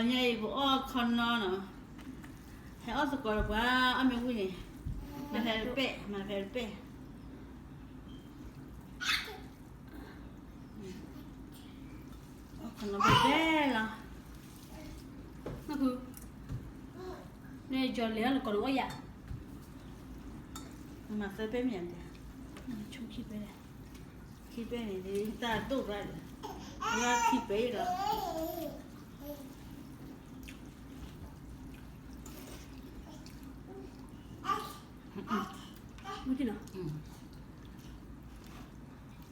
ညါအံၤပအီၣ်ခီနီနီၤ, ဟဲအီၣ်သကိးဒီးပှၤအီၣ်မ့ၢ်ဝံၣ်န့ၣ်, မၤဖဲတပဲၢ်, မၤဖဲတပဲၢ်, အီၣ်ခီနီဖဲတပဲၢ်လီၤ, နကလဲၤအီၣ်လၢကိးနအီၣ်ယၤ, မၤသၢပဲၢ်မ့ၢ်ဧါ, ဆိခံပဲၢ်, ခံပဲၢ်န့ၣ် တၢ်ဒ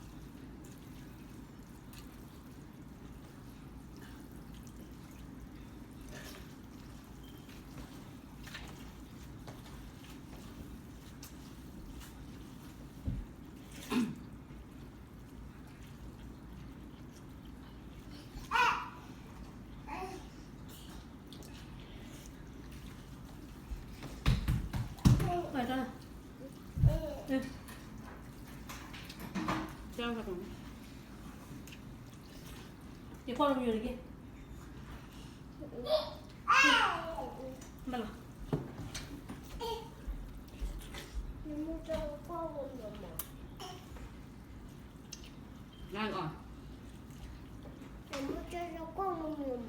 ိၣ်ဘၣ်ဒီး, လၢခံပဲၢ်လီၤ. ယကွၢ်လၢမယိၤတက့ၢ်, ဘၣ်လီၤ, နမ့ၢ်ကွၢ်လၢမယိၤမး, နမ့ၢ်ကွၢ်လၢမယိၤမး.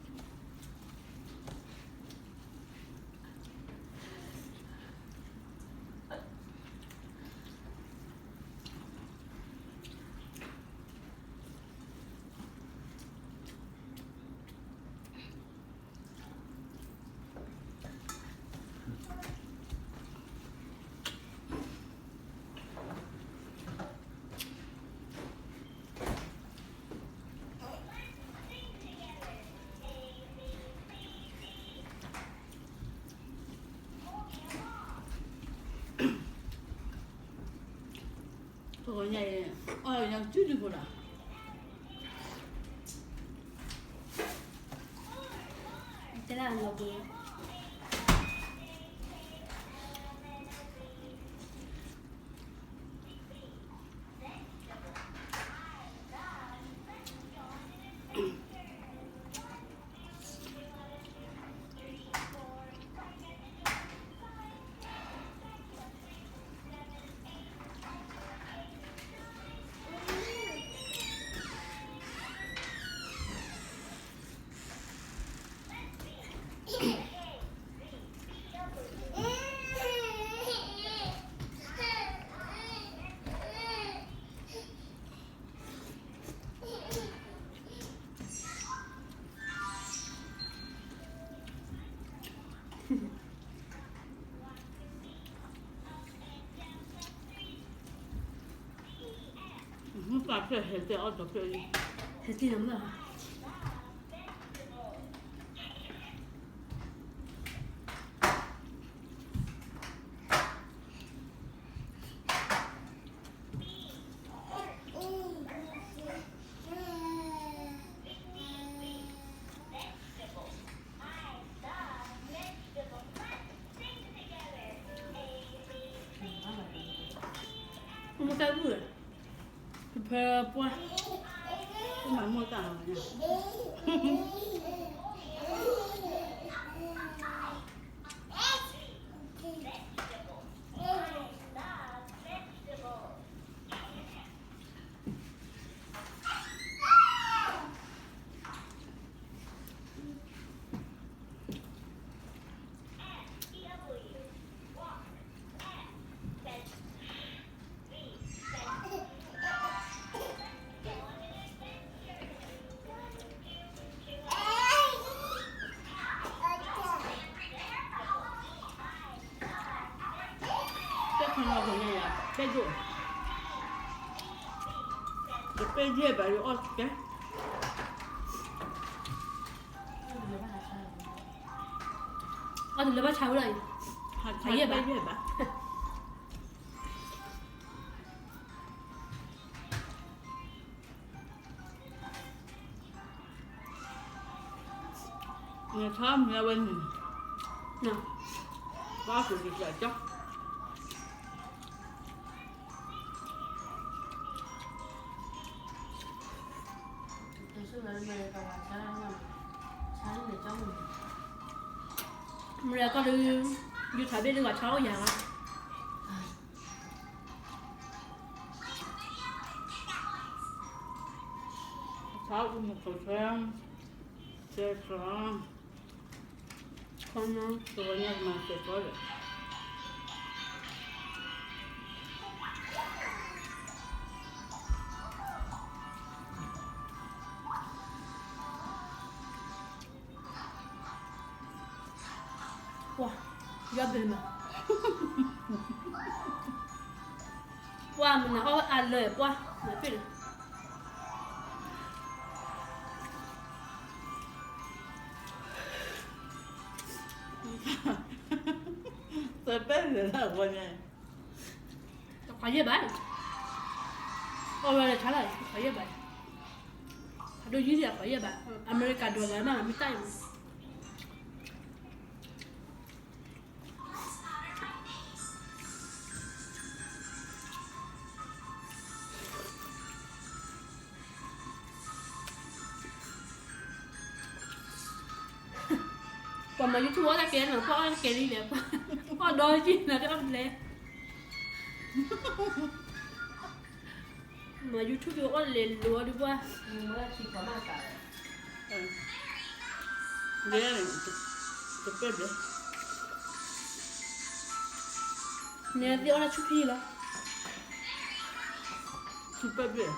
တဂီၤညါအံၤ အီၣ်ညါကစုဒုဖိလီၤ. တဲဒၣ်လီၤဘှံး မုၢ်ပာ်ဖျၢၣ်ဟဲတဲအီၣ်ဒီးဖျၢၣ်လံ, ဟဲတံၢ်လီၤမုၢ်ဧါ. မ့ၢ်တၢ်ဂုၢ်, ဖဲပှၢ်, မ့ၢ်မိၢ်တၢ်လီၤညါ. ပဲၢ်ဒိၣ်, တပဲၢ်ယဲၢ်ဘၣ်ယအီၣ်ကဲ, အီၣ်တလၢဘၣ်ဆါဝဲလီၤအံၤ, ဟးဆါယဲၢ်ဘၣ်, ယဲၢ်ဘၣ်. နထါမ့ၢ်ဝဲန့ၣ်, ဘၣ်က့ၤကစၢ်ကၠီ, မ့ၢ်ကီၢ်ဒီး ယူၤထးဘ့ၣ်ဒုးဂၤဆါအိၣ်ယၤလီၤ. ဆါအိၣ်မူခိၣ်ထွဲ, ဆဲးကျိး, ခီနီ တဝဲညါကမၤဆဲးကျိးဒီး ပှၤ, ယီၢ်ဘ့ၣ်မး, ပှၤမနုၤအီၣ်ဝဲအါလၢပှၤ, မၤပ့ၢ်လၢ သပ့ၢ်လၢအဝဲန့ၣ်, တခွါယဲၢ်ဘၣ်, အီၣ်ဝဲလၢဆါလီၤ တခွါယဲၢ်ဘၣ်, အဒိယံၤဒံးတခွါယဲၢ်ဘၣ်, အမဲရကၤ dollar မး မ့ၢ်တၢ်အံၤ ပှၤမၤ YouTube အီၣ်တၢ်ကဲနီၤ, ပှၤအီၣ်တၢ်ကဲလံလဲၣ်, ပှၤအီၣ်ဒီယံၤနီၤ တအီၣ်တလဲ, မၤ YouTube အီၣ်လဲၤလိၤအီၤဒုးပှၤ, လဲၤ, တပ့ၢ်ဘျဲၣ်, နဲသ့ၣ်အီၣ်တၢ်ဆူၣ်ဖံလီၤ, ဆူၣ်ပ့ၢ်ဘျဲၣ်,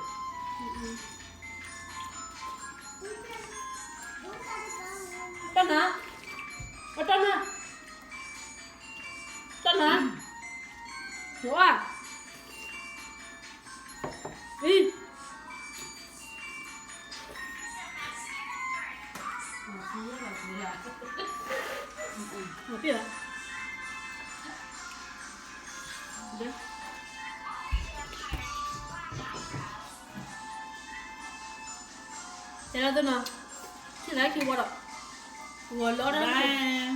တၢ်နၤ, အတၢ်နၤ, တၢ်နၤ, ယွၤ, အံၤ မၤပ့ၢ်လီၤ, တဲလီၤသနီၤ, ထံၣ်လၢခံဝီဒီး, ဂီၤလီၤဒီး, bye.